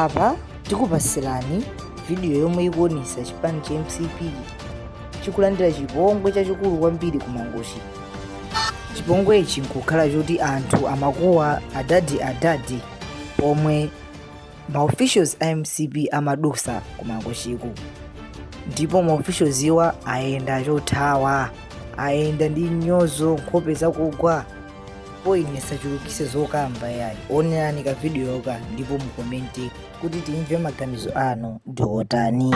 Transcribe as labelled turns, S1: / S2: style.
S1: Apa tikupasilani video yomwe ikuonesa chipani cha mcp chikulandira chipongwe chachikulu kwambiri ku Mangochi. Chipongwechi nkukhala choti anthu amakuwa adadi adadi pomwe ma officials a mcp amadusa ku Mangochiku, ndipo ma officials iwa ayenda chothawa, ayenda ndi nyozo, nkhope zakugwa. Ndipo ine sachulukise zokamba yayi, onerani ka video ka ndipo mukomente kuti timve maganizo anu ndi otani.